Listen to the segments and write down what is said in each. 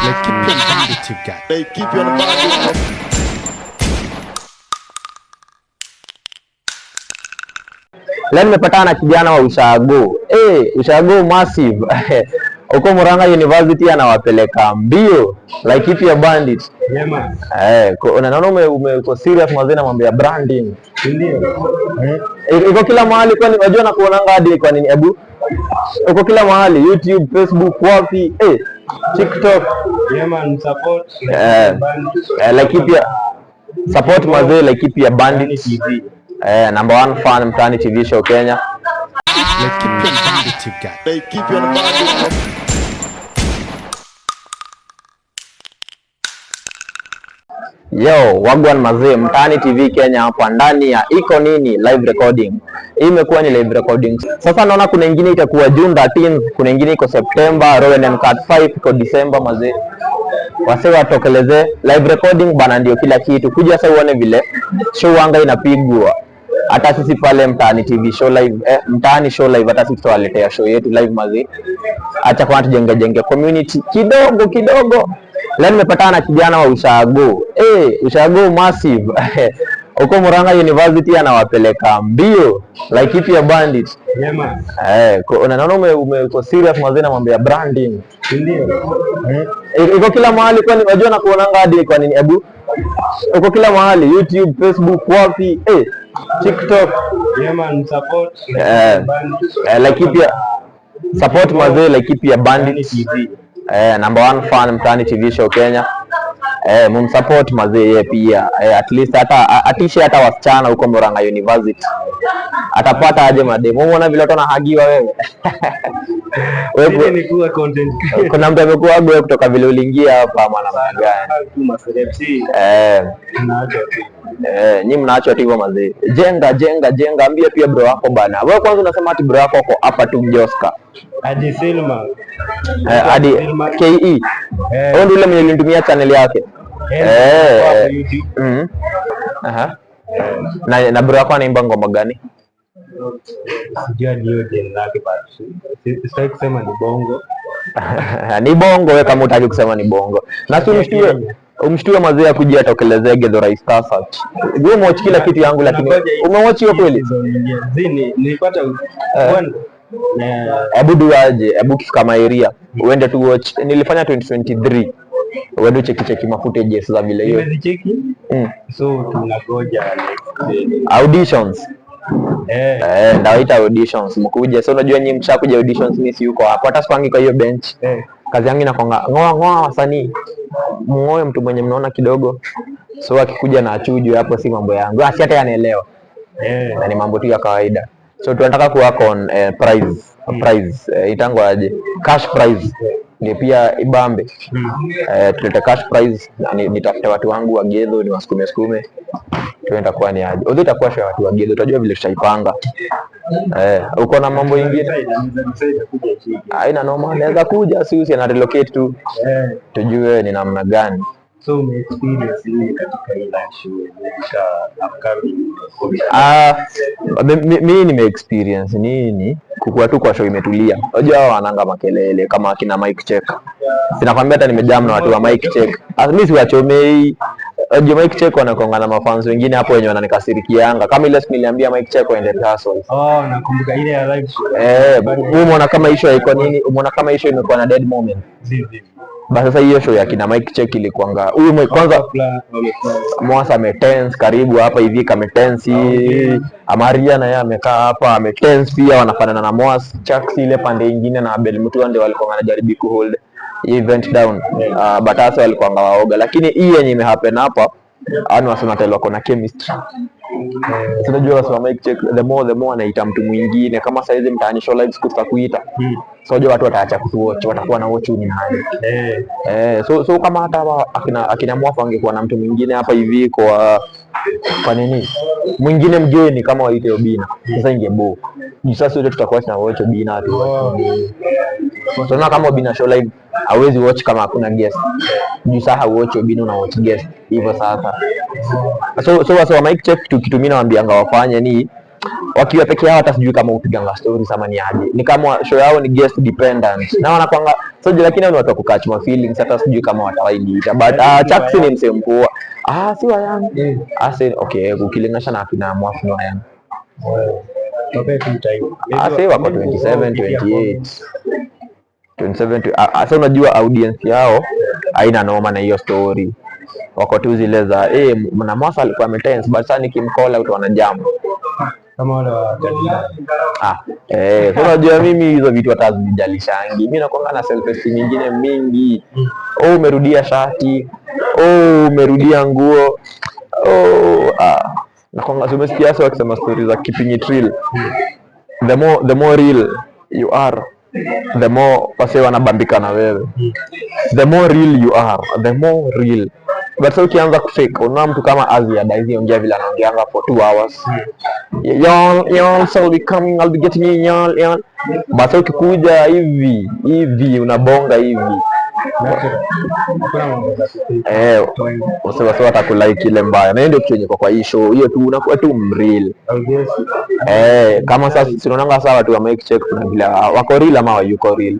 Laikipia Bandit you got. Laikipia Bandit. Leo nimepatana na kijana wa Ushago. Ushago massive. Huko Murang'a University anawapeleka mbio Laikipia Bandit. Yeah, man. Unaona uko serious mazee na mambo ya branding. Ndio. Iko kila mahali, kwani unajua na kuonanga hadi kwa nini? Hebu uko kila mahali, YouTube, Facebook, wapi? TikTok. Yeah, man, support. Laikipia support mazee, Laikipia Bandit. TV. Number one fan Mtaani TV show Kenya. Laikipia Bandit you got. Laikipia Bandit. Yo, wagwan mazee, Mtaani TV Kenya hapa ndani ya Iko Nini live recording. Hii imekuwa ni live recording. Sasa naona kuna ingine itakuwa June 13, kuna ingine iko September, Rowan and Cut 5 iko December mazee. Wase watokeleze live recording bana, ndio kila kitu. Kuja sasa uone vile show anga inapigwa. Hata sisi pale Mtaani TV show live, Mtaani show live, hata sisi tutawaletea show yetu live mazee. Acha kwanza tujenge jenge community kidogo kidogo. Leo nimepatana na kijana wa Ushago. Ushago massive. Huko Murang'a University anawapeleka mbio Laikipia Bandit. Yeah, man. Unaona uko serious mazee na mambo ya branding. Ndio. Iko kila mahali, kwani unajua na kuonanga hadi kwa nini? Hebu uko kila mahali, YouTube, Facebook, wapi? TikTok. Yeah, man, support. Laikipia support mazee, Laikipia Bandit. TV. Number one fan Mtaani TV show Kenya. Mumsupport mazee yeye pia. At least hata atishe hata wasichana huko Murang'a University. Atapata aje mademu? Umeona vile watu wanahagiwa wewe? Ile Wewe ni kuwa content. kuna mtu amekuwa wewe kutoka vile uliingia hapa ama namna gani? Tu maselebs. Tunaacha tu. Nyi mnaachwa tu hivyo mazee. Jenga jenga jenga, ambia pia bro wako bana. Wewe kwanza unasema ati bro wako ako hapa tu Mjoska. Hadi Silma. Hadi KE. Huyo ndio yule mwenye ulinitumia channel yake. Hapo YouTube. Aha. Na bro wako anaimba ngoma gani? Sijui ni hiyo jina lake but sitaki kusema ni bongo. Ni bongo wewe kama hutaki kusema ni bongo. Na si umshtue mazee akuje atokelezee Githurai Star Search. Wewe umewatch kila kitu yangu lakini umewatch hiyo kweli? Zini nilipata one na Hebu duaje, hebu kifika area uende tu watch. Nilifanya 2023. Uende ucheki cheki ma footages za vile hiyo. Nimezicheki. So tunangoja next. Auditions. Ndawaita auditions mkuje. So unajua nyinyi mshakuja auditions, mimi si yuko hapo. Hata sikwangi kwa hiyo bench. Kazi yangu inakwanga ngoa ngoa wasanii. Muoe mtu mwenye mnaona kidogo. So akikuja na achuju hapo si mambo yangu. Si hata yanaelewa. Na ni mambo tu ya kawaida. So tunataka ku work on prize. Prize itangwa aje? Cash prize. Ndio pia ibambe. Tulete cash prize na nitafute watu wangu wa Gedho ni wasukume sukume. Tuenda kwa ni aje. Odhi itakuwa show ya watu wa Gedho, utajua vile tutaipanga. Uko na mambo ingine? Haina noma, naweza kuja si usi na relocate tu. Tujue ni namna gani. So ume experience nini katika hii live show katika upcoming? Mi nime experience nini? Kukua tu kwa show imetulia. Unajua hao wananga makelele kama akina Mic Check. Sinakwambia hata nimejam na watu wa Mic Check. Mimi siwachomei. Unajua Mic Check wanakuanga na mafans wengine hapo wenye wananikasirikianga. Kama ile siku niliambia Mic Check waende rehearsals. Oh, nakumbuka ile ya live show. Umeona kama issue haiko nini? Umeona kama issue imekuwa na dead moment. Zi. Basi sasa hiyo show ya kina Mic Check ilikuanga huyu kwanza Mwasa ametense karibu hapa hivi kametense. Amaria na yeye amekaa hapa ametense pia, wanafanana na Mwas. Chucks ile pande ingine na Abel Mutua ndio walikuwa wanajaribu ku hold event down. But hasa walikuwa waoga, lakini hii yenye imehappen hapa hao ni wasema tayari wako na chemistry. Sasa unajua wasema Mic Check the more anaita mtu mwingine kama saizi Mtaani show live siku kuita. So unajua watu wataacha kutuwatch, watakuwa na watch ni nani. So kama hata akina Mwafa angekuwa na mtu mwingine hapa hivi kwa nini mwingine mgeni kama waite Obina, sasa ingebo. Juu sasa wote tutakuwa tuna watch Obina tu. So na kama Obina show live hawezi watch kama hakuna guest. Juu sasa watch Obina una watch guest hivyo sasa. So wa Mic Check kitu mimi nawaambianga wafanye ni Wakiwa peke yao hata sijui kama upiganga stories ama ni aje. Ni kama show yao ni guest dependent. Na wanakwanga so, lakini hao ni watu wa kukatch ma feelings, hata sijui kama watawahi niita, but Chaksi ni msee mpoa. Ah, si Wayan. Ah, si okay, ukilinganisha na akina Mwafu ni Wayan. Wape tu time. Ah, si wako 27, 28. 27 ah, unajua audience yao haina noma na hiyo story. Wako tu zile za na Mwasa alikuwa ametense, but sasa nikimcall out wana jam. Kama wale wa Galilaya. Ah, so unajua mimi hizo vitu hata hazijalishangi. Mimi nakuanga na self esteem nyingine mingi. Oh, umerudia shati. Oh, umerudia nguo. Oh, ah. Nakuanga, si umesikia hasa wakisema stories za keeping it real. The more real you are, the more wase wanabambika na wewe. The more real you are, the more real. But sasa ukianza kufake, unaona mtu kama Azia hawezi ongea vile anaongeanga for 2 hours. Y'all, y'all, so I'll be coming, I'll be getting you, y'all, y'all. But sasa ukikuja hivi hivi unabonga hivi Natural. Hakuna mambo za kufake. Wase watakulike ile mbaya, na hiyo ndio kitu yenye kwa hii show hiyo tu unakuwa tu mreal. Obvious. Kama sasa tunaonanga sawa watu wa mic check, kuna vile wako real ama wayuko real.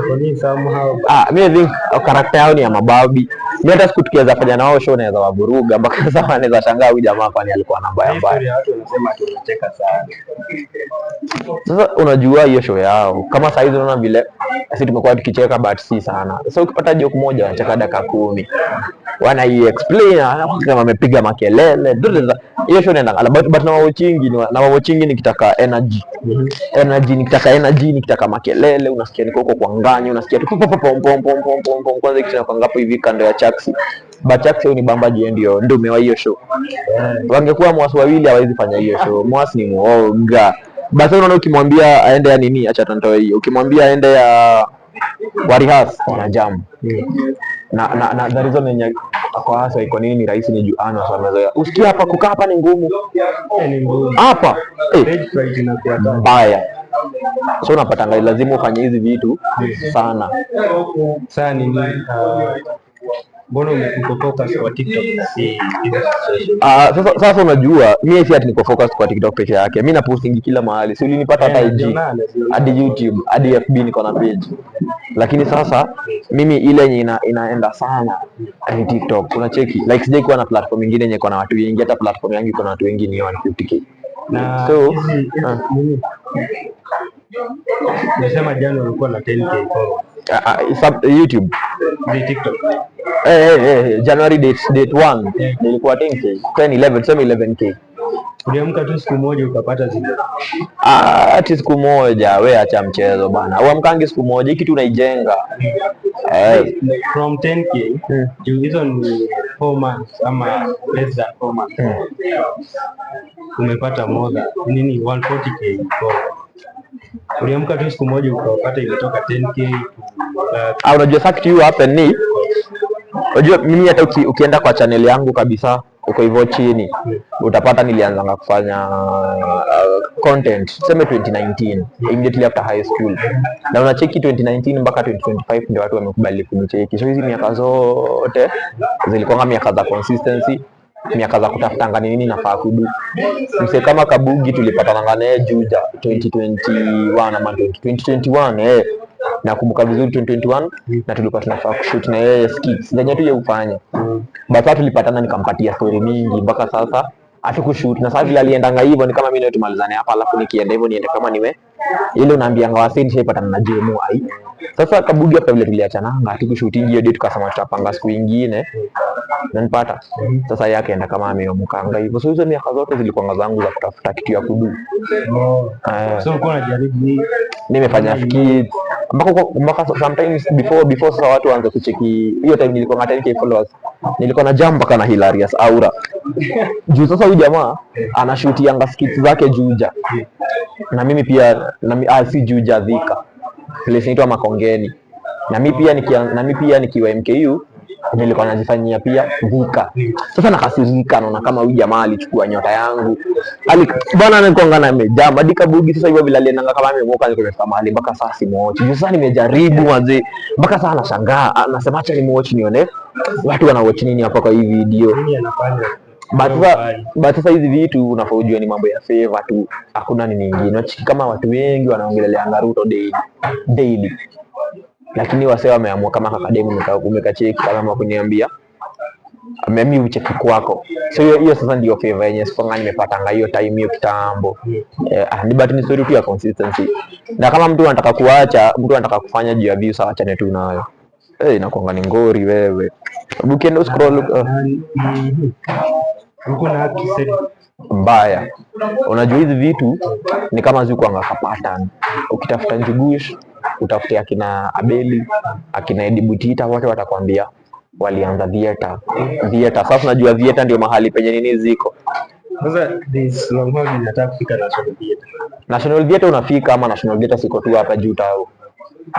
For me somehow. Ah, mi I think character yao ni ya mababi. Mi hata siku tukiweza fanya na wao show naweza wavuruga mpaka sasa wanaweza shangaa huyu jamaa kwani alikuwa na mbaya Hii mbaya. story ya watu wanasema ati unacheka sana. Sasa unajua hiyo show yao kama saa hizi unaona vile sisi tumekuwa tukicheka, but si sana. Sasa ukipata joke moja wanacheka dakika 10, wana explain kama wamepiga makelele. Hiyo show naenda, but na wawatchingi nikitaka energy, energy, nikitaka energy, nikitaka makelele. Unasikia niko huko kwa nganya, unasikia tu pom pom pom pom pom pom pom pom. Kwanza kitu inakuanga hapo hivi kando ya Chaksi, but Chaksi ni bamba juu ndio ndume wa hiyo show. Wangekuwa Mwas wawili hawezi fanya hiyo show. Mwas ni muoga. Basi unaona ukimwambia aende ya nini, acha tantoe hiyo. Ukimwambia aende ya warehearse na jam na the reason yenye kwa hasa iko nini ni rahisi ni juu ana sasa amezoea. Usikia hapa kukaa hapa ni ngumu. Ni ngumu. Hapa Stage fright inakuwa tamu. Mbaya. So unapatanga lazima ufanye hizi vitu sana. Sasa nini, mbona uko focus kwa TikTok na si hizi social? Ah, sasa unajua mimi si ati niko focus kwa TikTok peke yake. Mimi na posting kila mahali. Si ulinipata hata Eh, IG, naziona, naziona. Hadi YouTube, hadi FB niko na page. Lakini sasa mimi ile yenye inaenda sana ni TikTok. Unacheki? Like sijai kuwa na platform nyingine yenye iko na watu wengi, hata platform yangu iko na watu wengi ni 150K. Na So, hizi ah. nini? Nasema jana ulikuwa na 10K followers. Ah, ah, YouTube. Ni TikTok. January date 1 nilikuwa 10K, 10, 11, sema 11K. Uliamka tu siku moja ukapata zile? Ah, ati siku moja? We acha mchezo bana. Uamkangi siku moja, hii kitu unaijenga. Like from 10K, juu hizo ni 4 months ama less than 4 months. Umepata more than nini 140K followers. Uliamka tu siku moja ukapata imetoka 10K to Ah, unajua sasa kitu happen ni, unajua mimi hata ukienda kwa channel yangu kabisa uko hivyo chini utapata nilianzanga kufanya content tuseme 2019, immediately after high school, na unacheki 2019 mpaka 2025 ndio watu wamekubali kunicheki. So hizi miaka zote zilikuwa miaka za consistency, miaka za kutafutanga ni nini nafaa kudo. Mse kama Kabugi tulipatananga naye Juja 2021 ama 2021, nakumbuka vizuri 2021, na tulikuwa tunafaa kushoot na yeye skits zenye tu yeye hufanya, but sasa tulipatana nikampatia story mingi mpaka sasa hatukushoot. Na sasa vile aliendanga hivyo ni kama mimi nawe tumalizane hapa, alafu nikienda hivyo niende kama niwe ile unaambianga wasee nishaipatana na JMO ai. Sasa Kabugi hapa vile tuliachananga hatukushoot hiyo date, tukasema tutapanga siku ingine, nanipata sasa yeye akaenda kama ameomkanga hivyo. So hizo miaka zote zilikuwa zangu za kutafuta kitu ya kudo. Oh. Eh. So ulikuwa unajaribu hii? Nimefanya skits mpaka sometimes before sasa watu waanze kucheki. Hiyo time nilikuwa na 10K followers, nilikuwa na jam mpaka na Hilarious Aura, juu sasa huyu jamaa anashootianga skits zake Juja na mimi pia si Juja, Thika, place inaitwa Makongeni, na mi pia nikiwa MKU nilikuwa najifanyia pia Thika. Sasa nakasirika, naona kama huyu jamaa alichukua nyota yangu. Ali bwana anakuanga na amejam hadi Kabugi. Sasa hivyo vile aliendanga kama amemoka, nilikuwa nimefika mahali mpaka sasa simuwatch. Juu sasa nimejaribu mazee, mpaka sasa anashangaa, anasema acha nimuwatch nione watu wanawatch nini hapa kwa hii video. Nini anafanya? But sasa, but sasa hizi vitu unafaa ujue ni mambo ya favor tu, hakuna nini ingine. Unachiki kama watu wengi wanaongeleleanga Ruto daily daily, lakini wasee wameamua kama kakademu umekacheki kama kuniambia mimi ucheki kwako. So hiyo hiyo sasa ndio favor yenye sipanga nimepatanga hiyo time hiyo kitambo. Ni but ni story tu ya consistency. Na kama mtu anataka kuacha, mtu anataka kufanya juu ya views, aachane tu nayo. Inakuanga ni ngori wewe. Ukienda scroll Uko na haki set. Mbaya. Unajua hizi vitu ni kama zikuanga ka pattern. Ukitafuta Njugush, utafute akina Abeli, akina Edi Butita, wote watakwambia walianza theater. Theater. Sasa unajua theater ndio mahali penye nini ziko. Sasa this Longhorn inataka kufika National Theatre. National Theatre unafika ama National Theatre siko tu hapa juu tao.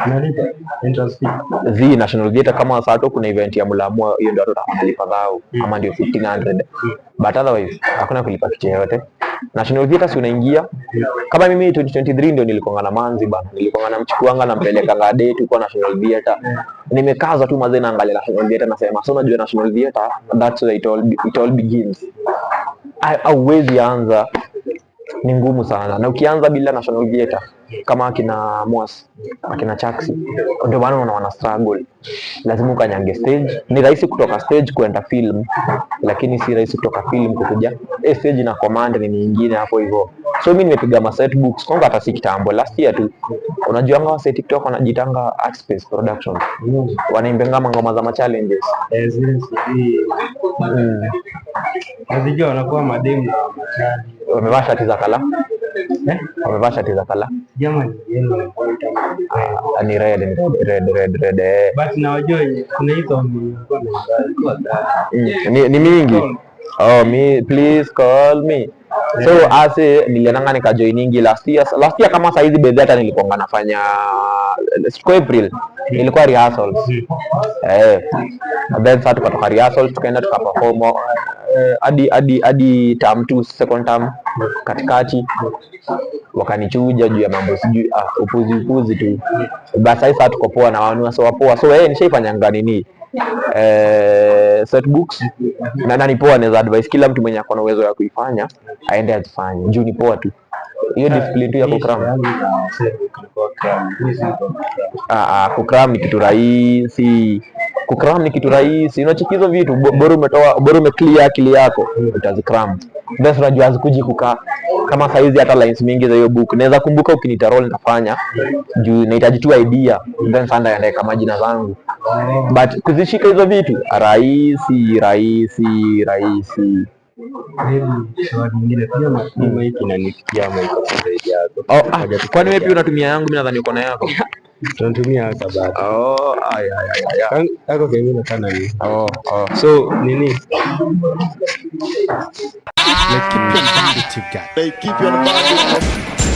Unalipa entrance fee. The National Theatre kama saa tu kuna event ya Mulamwa, hiyo ndio watu wanalipa thao ama ndio 1500, but otherwise hakuna kulipa kitu yoyote. National Theatre si unaingia kama mimi 2023 ndio nilikuwa na manzi bana, nilikuwa namchukuanga nampelekanga date kwa National Theatre. Nimekaza tu mazee naangalia National Theatre nasema, so unajua National Theatre, that's where it all begins. Hauwezi anza, ni ngumu sana, na ukianza bila National Theatre kama akina Mwas, akina Chaxy, ndio maana unaona wana struggle. Lazima ukanyange stage. Ni rahisi kutoka stage kwenda film, lakini si rahisi kutoka film kukuja stage na command ni nyingine hapo hivyo. So mimi nimepiga ma set books kwanza, hata si kitambo, last year tu. Unajua anga wase TikTok wanajitanga Art Space Production, wanaimbenga ngoma za ma challenges. Eh, zile sijui nazijua wanakuwa mademu na machali. Wamevaa shati za color, Eh? wamevaa shati za color. Jamani, yellow na white ama Ah, ni red, ni red, red, red, red, eh. But nawajua wenye kuna hizo walikuwa wamevaa, ilikuwa dark. Ni mingi. Oh, me, please call me. So ase niliendanga nikajoiningi last year. Last year kama saizi bedhi hata nilikuwa nafanya siku April nilikuwa rehearsals. Then sasa tukatoka rehearsals tukaenda tukaperform hadi term 2, second term katikati wakanichuja juu ya mambo sijui upuzi upuzi tu. Basi sasa tuko poa na wanu so wapoa. So nishaifanyanga nini set books na ni poa, naweza advise kila mtu mwenye ako na uwezo ya kuifanya aende azifanye juu ni poa tu hiyo discipline tu ya kukram. Yangu na setbook ilikuwa cram. Mimi sikuwa cram. Ah, kukram ni kitu rahisi, kukram ni kitu rahisi. Unacheki hizo vitu bora umetoa, bora umeclear akili yako, utazikram. Then unajua hazikuji kukaa kama saizi. Hata lines mingi za hiyo book naweza kumbuka, ukiniita role nitafanya juu nahitaji tu idea, then sasa ndaandika majina zangu, but kuzishika hizo vitu rahisi rahisi rahisi. Maybe swali nyingine pia mic inanifikia ama iko zaidi yako? Oh, kwani wewe pia unatumia yangu? Mimi nadhani uko na yako. Tunatumia hata bado. Oh, ay, ay, ay, ay. Kako kengine kana ni. Oh. So nini? Laikipia Bandit Guy. Laikipia Bandit.